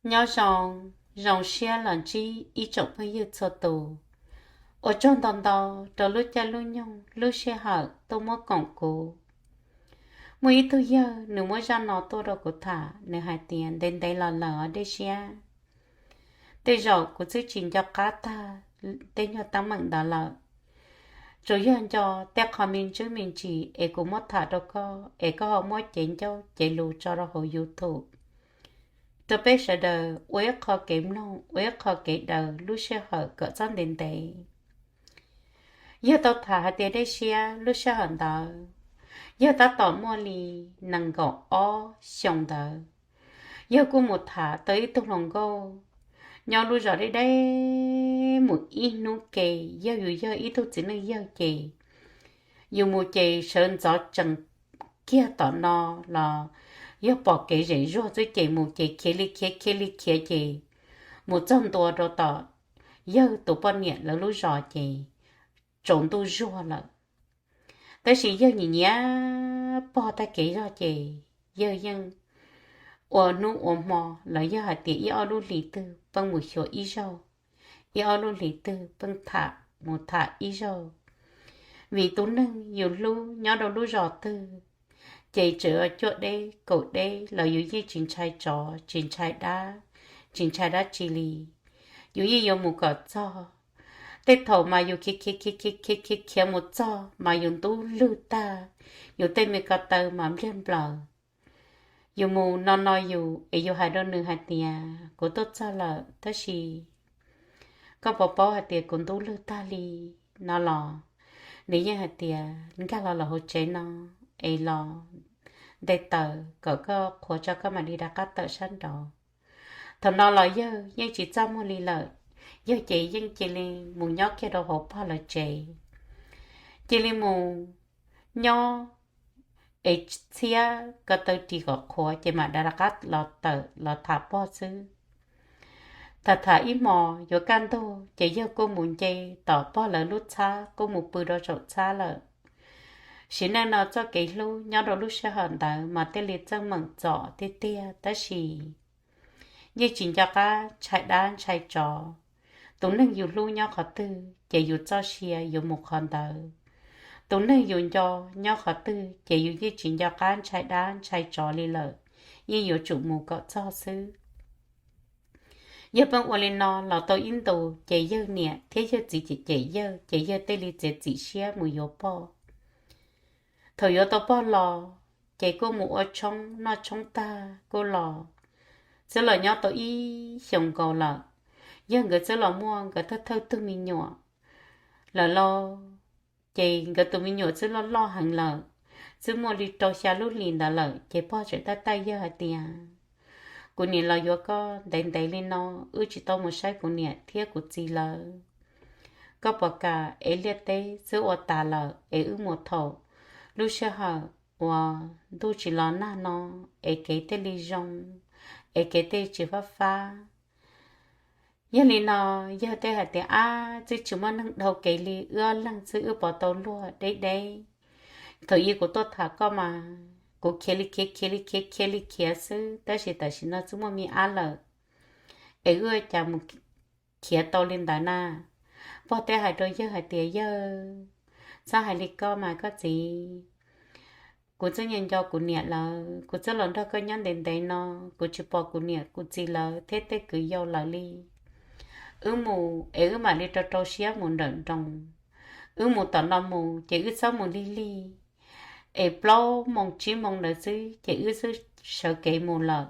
Nyob zoo, zoo siab los ntsib ib tsoom phooj ywg txhua tus. Ua tsaug ntau ntau rau lub caij lub nyoog lub sij hawm tuaj muab koom kuv. Muaj ib tug yawg nws muab zaj no tuaj rau kuv tham, nws hais tias ntev ntev los lawm os Dej Siab. Tej zaum kuv twb tsis nco qab tag tej nyuag teeb meem ntawd lawm. Tsuas yog nco tej qho me ntsis me ntsis es kuv muab tham rau koj es koj ho muab cev ncauj cev lus tso rau hauv YouTube rau peb sawv daws ua ib qho kev mloog ua ib qho kev daws lub sij hawm kom txhob ntev ntev. Yawg tau tham hais tias Dej Siab, lub sij hawm ntawd yawg tab tom muaj li nees nkaum ob xyoos ntawd. Yawg kuj mus tham tau ib tug hluas nkauj nyob lub zos deb deb, mus ib hnub ke yog yus yog ib tug txiv neej yawg ces yus mus ces sawv ntxov tsees kiag tom no los yog pom kev zem zuag xwb ces mus ces khiav li khiav khiav li khiav ces mus txog ntua rau tom yawg tus poj niam lawv lub zos ces tsaus ntuj zuag lawm. Tab sis yawg nyiam nyiam pog tag kev zog ces yawg yeej ua hnub ua hmo los yawg hais tias ib ob lub hlis twg pheej mus xyuas ib zaug, ib ob lub hlis twg pheej tham mus tham ib zaug. Vim tus neeg yus hlub nyob rau lub zos twg ces tseem cuaj deb kaum deb los yus yeej tsis ntshai tsov tsis ntshai dab, tsis ntshai dab tsi li. Yus yeej yuav mus kom txog. Tej thaum mas yus khiav khiav khiav khiav khiav khiav khiav mus txog mas yus ntub lwg tag, yus tej me ko taw mas npliag nplaws. Yus mus no no yus es yus hais rau nws hais tias kuv tuaj txog lawm tab sis koj puas paub hais tias kuv ntub lwg tag li no los nws yeej hais tias nkag los lawm hauv tsev no es los nte taws kom koj qhuav tso koj mam li rov qab tawm sab nraud. Thaum no los yawg yeej tsis txaj muag li lawm, yawg ces yeej cia li mus nyob kiag rau hauv pog lawv tsev, cia li mus nyob es txhiab ko taw ris kom qhuav ces mam rov qab los tawm los tham pog xwb. Tham tham ib hmos yuav kaj ntug ces yawg kuj mus nce tom pog lawv lub txhab kuj mus pw rau saum txhab lawm. Sim neej no txoj kev hlub nyob rau lub sij hawm ntawd mas thiaj li txawj meem txom tiag tiag tab sis yeej tsis nco qab ntshai dab ntshai tsov. Tus neeg yus hlub nyob qhov twg ces yus txoj sia yuav mus qhov ntawd. Tus neeg yus nco nyob qhov twg ces yus yeej tsis nco qab ntshai dab ntshai tsov li lawm, yeej yuav tsum mus kom txog xwb. Yawg pheej ua li no los tau ib ntus ces yawg niam thiab yawg txiv cem cem yawg ces yawg thiaj li txiav txim siab mus yuav pog. Thaum yuav tau pog los ces kuj mus ua tshoob noj tshoob tag kuj los, twb los nyob tau ib xyoos nkaus lawm. Yawg nkawd twb los muaj nkawd thawj thawj tug me nyuam lawm lauj, ces nkawd tus me nyuam twb loj loj heev lawm, twb muaj li rau xya lub hlis ntawd lawm ces pog tseem taij taij yawg hais tias kuv niam los yuav koj ntev ntev li no, wb tsis tau mus saib kuv niam thiab kuv txiv lawm. Koj puas kam es liaj teb twb ua tas lawm es wb mus thaum lub sij hawm uas ntuj tsis los nag no es kev thiaj li zoo, es kev thiaj tsis fab fab. Yog li no yawg thiaj hais tias ab, twb tsis muaj neeg dhau kev li, wb ob leeg xwb wb puas tau luag deb deb. Thaum ub kuv tuaj tham koj mas kuv khiav li khiav khiav li khiav khiav li khiav xwb tab sis tam sim no twb muaj me ab lawm es wb ua cas mus khiav tau li ntawd na. Pog thiaj hais rau yawg hais tias yawg, txhob hais li koj mas koj txiv, kuv twb nco nco kuv niam lawv, kuv twb los nrog koj nyob ntev ntev no, kuv tsis pom kuv niam kuv txiv lawv thiab tej kwv yau lawv li. Wb mus es wb mam li rau rau siab mus nrawm nroos. Wb mus tom no mus ces wb txhob mus lig lig, es plaub moos tsib moos ntawd xwb ces wb twb sawv kev mus lawm.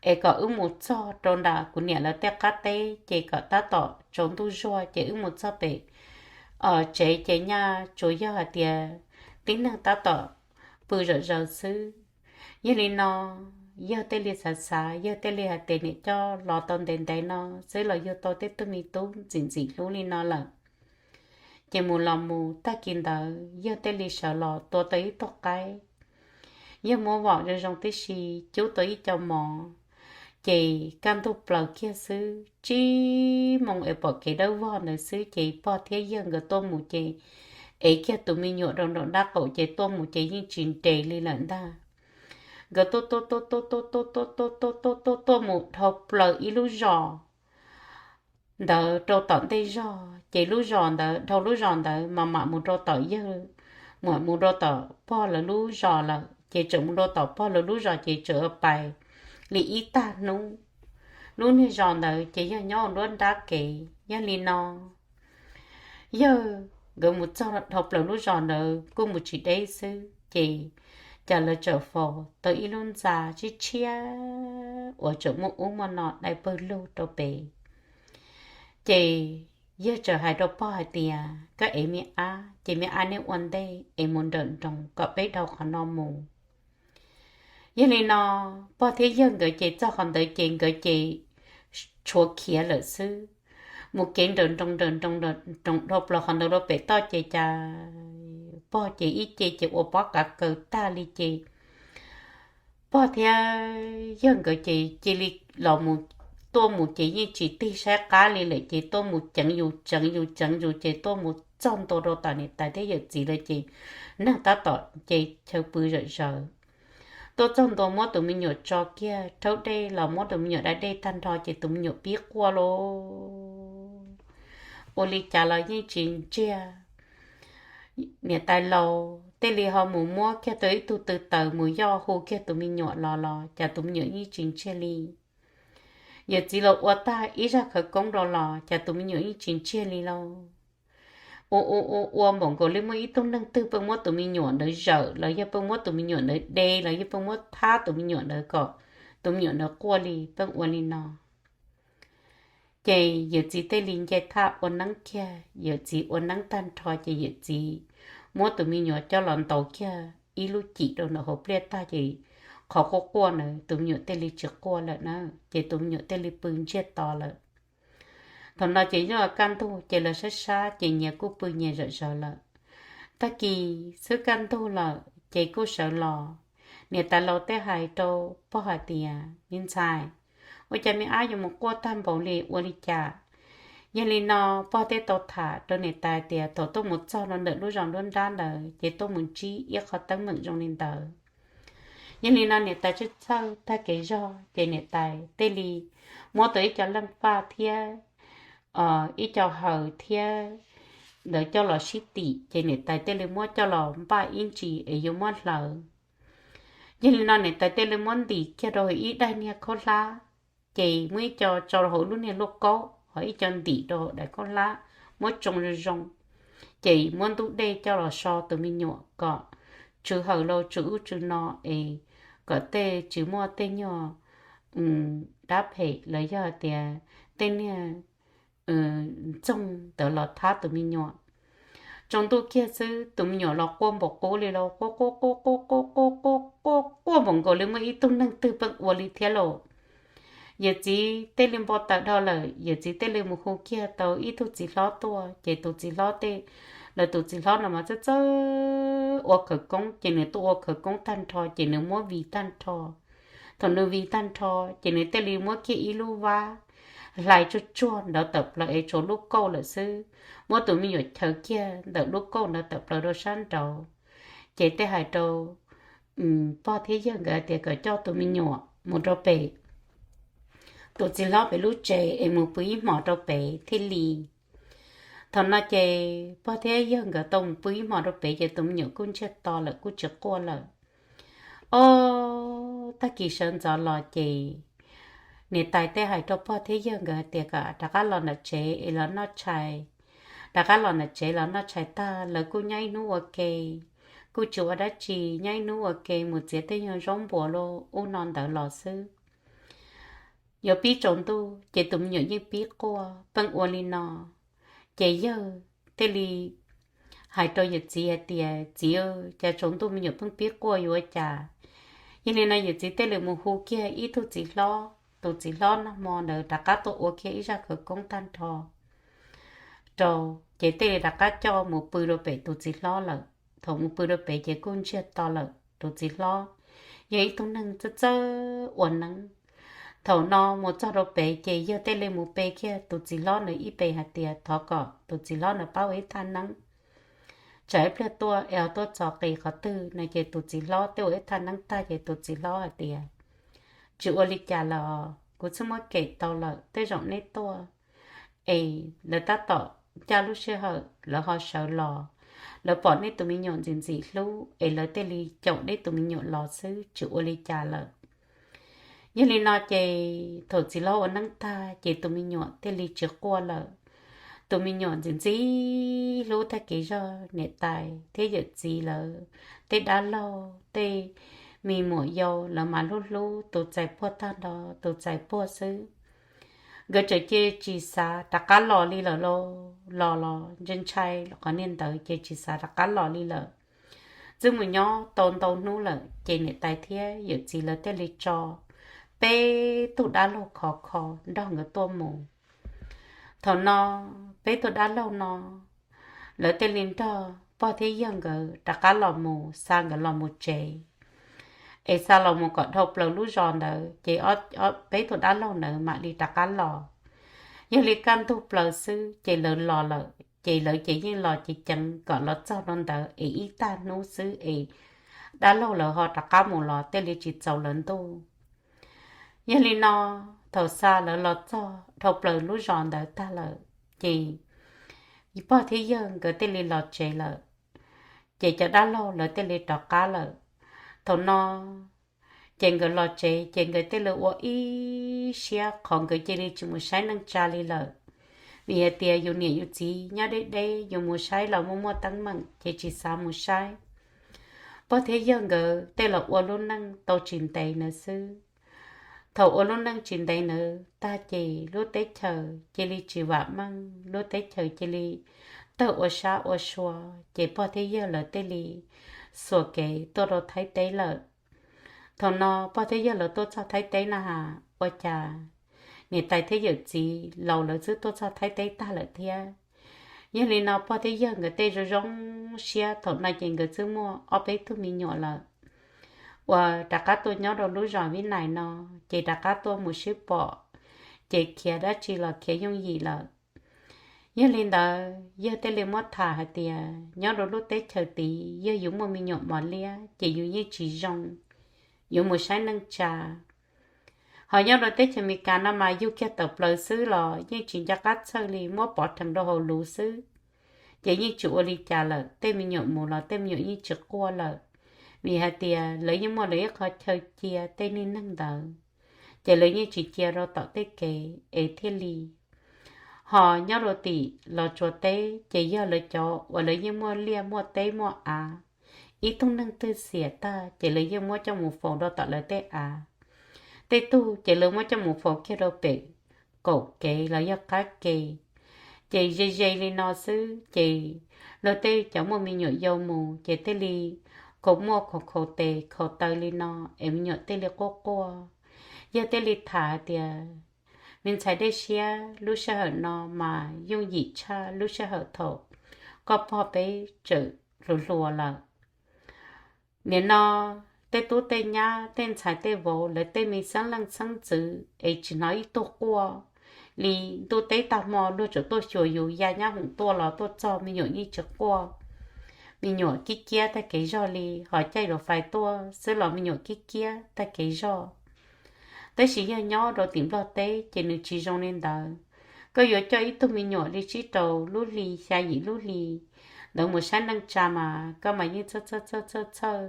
Es kom wb mus txog rau nram kuv niam lawv tej qab teb ces kom tab tom tsaus ntuj zuag ces wb mus txog pem tsev ces nyaj tsuas yog hais tias tib neeg tab tom pw zom zaws xwb. Yog li no yawg thiaj li xav xav, yawg thiaj li hais tias niam, coj los tau ntev ntev no xwb los yug tau tej tug me tub ntxim ntxim hlub li no lawm. Ces mus los mus tag kis ntawd yawg thiaj li sawv los tua tau ib tug qaib. Yawg muab vom zoo zoo tib si, cub tau ib co mov, ces kaj ntug plaws kiag xwb, tsib moos es pom kev dawb vog ntawd xwb ces pog thiab yawg nkawd tuaj mus ces ev kiag tus me nyuam rau nraum nraub qaum ces tuaj mus ces yeej tsis nres li lawm ntag. nkawd tuaj tuaj tuaj tuaj tuaj tuaj tuaj tuaj tuaj tuaj tuaj mus dhau plaws ib lub zos ntawd rau tom ntej zog, ces lub zos ntawd dhau lub zos ntawd mas mam mus rau tom yawg, mam mus rau tom pog lawv lub zos lawm, ces tseem mus rau tom pog lawv lub zos ces tseem pais li ib tag hnub. Lub niag zos ntawd ces yog nyob ua nruab nrab kev, yog li no yawg nkawd mus txog dhau plaws lub zos ntawd kuj mus tsis deb xwb, ces cas lawv txawm faus tau ib lub ntxa tshiab tshiab uas tseem muaj ub muaj no dai pawg lug rau pem. Ces yawg txawm hais rau pog hais tias, koj ev me ab, ces me ab neb ua ntej es mus nrawm nroos kom peb dhau qhov no mus. Yog li no pog thiab yawg nkawd ces txog qhov ntawd ces nkawd ces tshuav khiav lawm xwb, mus kev nrawm nroos nrawm nroos nrawm nroos dhau plaws qhov ntawd rau pem toj ces cas pog ces ib ce ces ua pob kav kaws tag li ces pog thiab yawg nkawd ces cia li los mus, tuaj mus ces yeej tsis tig saib qab li lawm ces tuaj mus ceev yus ceev yus ceev yus ces tuaj mus txog ntua rau tom niam tais thiab yawm txiv lawm ces neeg tab tom ces chaw pw zawm zaws. Tuaj txog ntua muab tus me nyuam tso kiag rhaub dej los muab tus me nyuam da dej tag nrho ces tus me nyuam pib quaj lauj, ua li cas los yeej tsis ntsiag. Niam tais laus thiaj li ho mus muab kiag tau ib tug tw taws mus yoj hu kiag tus me nyuam los los cas tus me nyuam yeej tsis ntsiag li. Yawm txiv los ua tag ib zaj khawv koob rau los cas tus me nyuam yeej tsis ntsiag li lauj. Ua ua ua ua npaum nkaus li muaj ib tug neeg twg pheej muab tus me nyuam ntawd zawm los yog pheej muab tus me nyuam ntawd de los yog pheej muab thab tus me nyuam ntawd kom tus me nyuam ntawd quaj li pheej ua li no. Ces yawm txiv thiaj li nce thaj ua neeb kiag, yawm txiv ua neeb tag nrho ces yawm txiv muab tus me nyuam coj los ntaus kiag ib lub cim rau ntawm hauv pliaj tag ces qhov quaj quaj ntawd tus me nyuam thiaj li tsis quaj lawm na, ces tus me nyuam thiaj li pw ntsiag to lawm. Thaum no ces yog kaj ntug ces lawv sab sab ces nyias kuj pw nyias zom zaws lawm. Tag kis xwb kaj ntug lawm ces kuj sawv los, niam tais laus thiaj hais rau pog hais tias, me ntxhais, ua cas me ab yuav mus quaj tag npaum li ua li cas? Yog li no pog thiaj tau tham rau niam tais tias thaum tuaj mus txog rau ntawm lub zos nruab nrab ntawd ces tuaj mus ntsib ib qho teeb meem zoo li ntawd. Yog li no niam tais txawj txhawj tag kev zog ces niam tais thiaj li muab tau ib co leej faj thiab ib co hawv thiab ntawd coj los sib tim ces niam tais thiaj li muab coj los npaj ib ntsis es yuav muab hlawv. Yog li no niam tais thiaj li muab ntim kiag rau hauv ib daim niag khaub hlab, ces muab ib co tso rau hauv lub niag lauj kaub ho ib co ntim rau hauv daim khaub hlab, muab tsoo zoo zoo, ces muab ntub dej coj los so tus me nyuam kom tsw hawm los tsw ub tsw no es kom tej tsis muaj tej nyuag dab phem los yog tias tej niag ntxoog ntawd los thab tus me nyuam. Tsaus ntuj kiag xwb tus me nyuam los quaj npaum qub li los quaj quaj quaj quaj quaj quaj quaj quaj npaum nkaus li muaj ib tug neeg twg pheej ua li thiab lauj. Yawm txiv thiaj li npau taws dhau lawm, yawm txiv thiaj li mus hu kiag tau ib tug txiv hlob tuaj, ces tus txiv hlob tej, lawv tus txiv hlob no mas txawj txawj ua khawv koob, ces nws tuaj ua khawv koob tag nrho ces nws muab vij tag nrho. Thaum nws vij tag nrho ces nws thiaj li muab kiag ib lub vab hlais tsuag tsuag ntawd tawm plaws es tshuav lub kauj lawm xwb, muab tus me nyuam chaws kiag ntawm lub kauj ntawd tawm plaws rau sab nraud. Ces thiaj hais rau pog thiab yawg nkawd tias kom coj tus me nyuam mus rau pem tus txiv hlob pem lub tsev es mus pw ib hmos rau pem thiaj li. Thaum no ces pog thiab yawg nkawd tau mus pw ib hmos rau pem ces tus me nyuam kuj ntsiag to lawm kuj tsis quaj lawm. Ob tag kis sawv ntxov los ces niam tais thiaj hais rau pog thiab yawg nkawd tias kom rov qab los ntawm tsev es los noj tshais. Rov qab los ntawm tsev los noj tshais tag lawv kuj nyob ib hnub ua ke, kuj tsis ua dab tsi, nyob ib hnub ua ke mus txiav tej nyuag zaub npuas los ub no ntawd los xwb. Yuav pib tsaus ntuj ces tus me nyuam yeej pib quaj pheej ua li no. Ces yawg thiaj li hais rau yawm txiv hais tias, txiv, cas tsaus ntuj me nyuam pheej pib quaj yuav ua cas? Yog li no yawm txiv thiaj li mus hu kiag ib tug txiv hlob, tus txiv hlob nag hmo ntawd rov qab tuaj ua kiag ib zaj khawv koob tag nrho rau, ces thiaj li rov qab coj mus pw rau pem tus txiv hlob lawm. Thaum mus pw rau pem ces kuj ntsiag to lawm. Tus txiv hlob yog ib tug neeg txawj txawj ua neeb. Thaum no mus txog rau pem ces yawg thiaj li mus pe kiag tus txiv hlob ntawd ib pe hais tias thov kom tus txiv hlob ntawd pab ua ib thaj neeb. tsam ib pliag tuaj es ho tuaj txog qis qhov twg no. Ces tus txiv hlob twb ua ib thaj neeb tag ces tus txiv hlob hais tias, tsis ua li cas lawm, kuv txhij muab kem tau lawm, tej zaum neb tuaj es lawv tab tom ncaj lub sij hawm lawv ho sawv los, lawv pom neb tus me nyuam ntxim ntxim hlub es lawv thiaj li caum neb tus me nyuam los xwb, tsis ua li cas lawm. Yog li no ces thaum txiv hlob ua neeb tag ces tus me nyuam thiaj li tsis quaj lawm. Tus me nyuam ntxim ntxim hlub tag kev zog, niam tais thiab yawm txiv lawv tej dab laug tej me muam yau lawv mas hlub hlub tus txais puag tag nrho tus txais puag xwb. Nkawd tseem cia tsis xav rov qab los li lawm lauj. Los los ntshai ntshai qhov niag ntawd ces tsis xav rov qab los li lawm. Twb mus nyob tau ntau hnub lawm ces niam tais thiab yawm txiv lawv thiaj li tso peb tug dab laug khov kho nrog nkawd tuaj mus. Thaum no peb tug dab laug no lawv thiaj li nrog pog thiab yawg nkawd rov qab los mus xa nkawd los mus tsev, es xa los mus kom dhau plaws lub zos ntawd ces peb tug dab laug ntawd mam li rov qab los. Yog li kaj ntug plaws xwb ces lawv los lawm, ces lawv ces yeej los ceev ceev kom los txog rau ntawd es ib tag hnub xwb es dab laug lawv ho rov qab mus los thiaj li tsis txaus lawv ntuj. Yog li no thaum xa lawv los txog dhau plaws lub zos ntawd tag lawm ces pog thiab yawg nkawd thiaj li los tsev lawm, ces cov dab laug lawv thiaj li rov qab lawm. Thaum no ces nkawd los tsev ces nkawd thiaj li ua ib siab qhov nkawd cia li tsis mus saib neej tsa li lawm, vim hais tias yus niam yus txiv nyob deb deb yus mus saib los muaj muaj teeb meem ces tsis xav mus saib. Pog thiab yawg nkawd thiaj los ua lub neej tau tsis ntev ntawd xwb. Thaum ua lub neej tsis ntev ntawd tag ces lub teb chaws cia li tsis vam meej, lub teb chaws cia li tawg ua sab ua sua, ces pog thiab yawg lawv thiaj li xuas kev tuaj rau Thaib teb lawm. Thaum no pog thiab yawg lawv tuaj txog Thaib teb na has ua cas niam tais thiab yawm txiv laus lawv twb tuaj txog Thaib teb tag lawm thiab. Yog li no pog thiab yawg nkawd thiaj zoo zoo siab, thaum no ces nkawd twb muaj ob peb tug me nyuam lawm uas rov qab tuaj nyob rau lub zos Vib Nais no, ces rov qab tuaj mus sib pom, ces khiav dab tsi los khiav yooj yim lawm. Yog li ntawd yawg thiaj li muab tham hais tias nyob rau lub teb chaws tid yog yus muaj me nyuam mos liab ces yus yeej tsis zoo yuav mus saib neej tsa. Ho nyob rau teb chaws Amelikas no mas yug kiag tawm plaws xwb los yeej tsis nco qab txhawj li, muab pov rhees rau hauv lus xwb, ces yeej tsis ua li cas lawm. Tej me nyuam mus los tej me nyuam yeej tsis quaj lawm, vim hais tias lawv yeej muaj lawv ib qho chaw cia tej niag neeg ntawd, ces lawv yeej tsis cia rau tom tej kev es thiaj li. Ho nyob rau tim Los Tsuas teb ces yog lawv cov uas lawv yeej muaj liaj muaj teb muaj av, ib tug neeg twg xiam tag ces lawv yeej muab coj mus faus rau tom lawv tej av. Tej tug ces lawv muab coj mus faus kiag rau pem kaum kev los yog qab ke. Ces ze ze li no xwb ces luag tej cov muaj me nyuam yau mus ces thiaj li khaus muaj khaus khaus tes khaus taw li no es me nyuam thiaj li quaj quaj. Yawg thiaj li tham hais tias me ntxhais dej siab, lub sij hawm no mas yooj yim tshaj lub sij hawm thaum koj pog peb tseem hluas hluas lawm. Nim no tej tub tej nyab tej ntxhais tej vauv lawv tej me xeeb leej xeeb ntxwv es tsis hnov ib tug quaj li. Ntuj teb tag hmo luag tseem tuaj xyuas yus, ya nyab hoom tuaj los tuaj txog me nyuam yeej tsis quaj. Me nyuam kib kiab tag kev zog li, ho caij luas fais tuaj xwb los me nyuam kib kiab tag kev zog. Tab sis yog nyob rau tim Nplog teb ces nws tsis zoo li ntawd. Koj yuav coj ib tug me nyuam li tsib rau lub hli xya yim lub hli ntawd mus saib neej tsa mas koj mas yeej txhawj txhawj txhawj txhawj,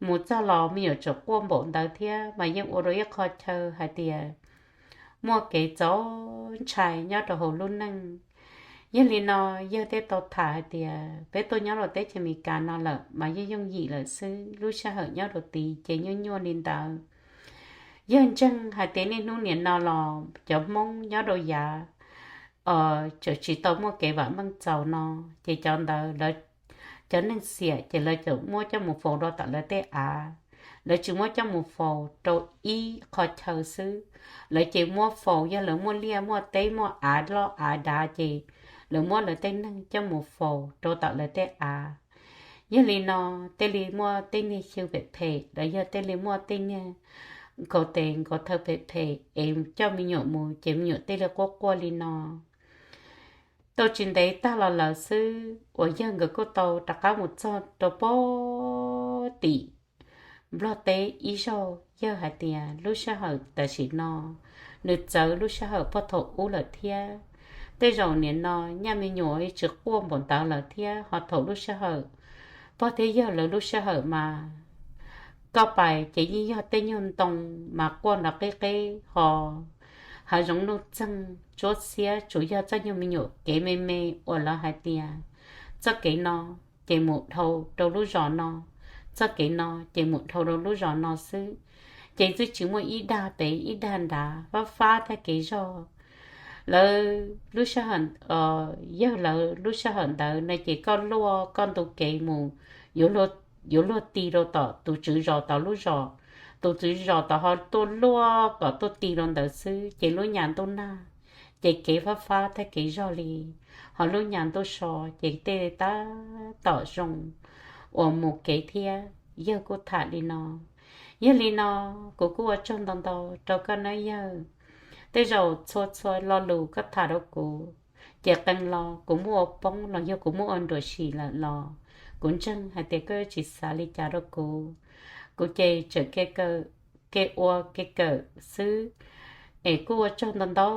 mus txog los me nyuam tseem quaj npaum ntawd thiab mas yeej ua rau ib qho chaw hais tias muaj kev txaus ntshai nyob rau hauv lub neej. Yog li no yawg thiaj tau tham hais tias peb tuaj nyob rau teb chaws Amelikas no lawm mas yeej yooj yim lawm xwb, lub sij hawm nyob rau tid ces nyuaj nyuaj li ntawd. Yawg ntseeg hais tias niaj hnub nim no los cov Hmoob nyob rau yav tseem tsis tau muaj kev vam meej txaus no, ces cov ntawd lawv, cov neeg xiam ces lawv tseem muab coj mus faus rau tom lawv tej av. Lawv tsis muab coj mus faus rau ib qho chaw xwb, lawv ces muab faus, yog lawv muaj liaj muaj teb muaj av loj av dav ces lawv muab lawv tej neeg coj mus faus rau tom lawv tej av. Yog li no thiaj li muaj tej niag xyw phem phem los yog thiaj li muaj tej niag nkaus tes nkaus thawj phem phem es coj me nyuam mus ces me nyuam thiaj li quaj quaj li no. Tau tsis ntev tag los lawm xwb uas yawg nkawd kuj tau rov qab mus txog rau pem tim Nplog teb ib zaug. Yawg hais tias lub sij hawm tam sim no nws txawv lub sij hawm pog thaum ub lawm thiab. Tej zaum nim no nyaj me nyuam tsis quaj npaum ntawd lawm thiab, ho thaum lub sij hawm pog thiab yawg lawv lub sij hawm mas koj pais ces yeej yog tej nyuag ntoo mas quaj nrov qib qeb ho hav zoov nuj txeeg tsuab xiab, tsuas yog txoj nyuag me nyuam kev me me uas lawv hais tias txoj kev no ces mus dhau rau lub zos no, txoj kev no ces mus dhau rau lub zos no xwb. Ces twb tsis muaj ib dag pem ib dag nrad, fab fab tag kev zog. Lawv lub sij hawm, yawg lawv lub sij hawm ntawd no ces koj luaj koj ntu kev mus, yuav luag ti rau tom tus tswv zos tod lub zos, tus tswv zos tod ho tuaj luaj kom tuaj ti rau ntawd xwb, ces lub nyas ntuj nag, ces kev fab fab tag kev zog li. Ho lub nyas ntuj so ces tej tab tom zoo uas mus kev thiab. Yawg kuj tham li no. Yog li no, kuv kuj ua tsaug ntau ntau rau koj nawb yawg. Tej zaum txhua txhua lo lus koj tham rau kuv, ces qee lo kuv muab ua poob los yog kuv muab ua nruam sim lawm los kuv ntseeg hais tias koj yuav tsis xav li cas rau kuv. Kuv ces tseem kev ua kev kawm xwb. Es kuj ua tsaug ntau ntau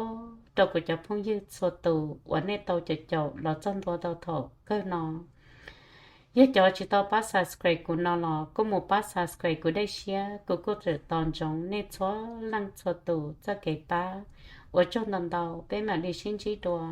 rau kuv cov phooj ywg txhua tus uas nej tau caum caum los txog ntua tau thaum kawg no. Yog cov tsis tau pab subscribe kuv no los kuj mus pab subscribe kuv dej siab, kuv kuj tseem tos ntsoov nej txhua leej txhua tus txoj kev pab. Ua tsaug ntau ntau, peb mam li sib ntsib dua.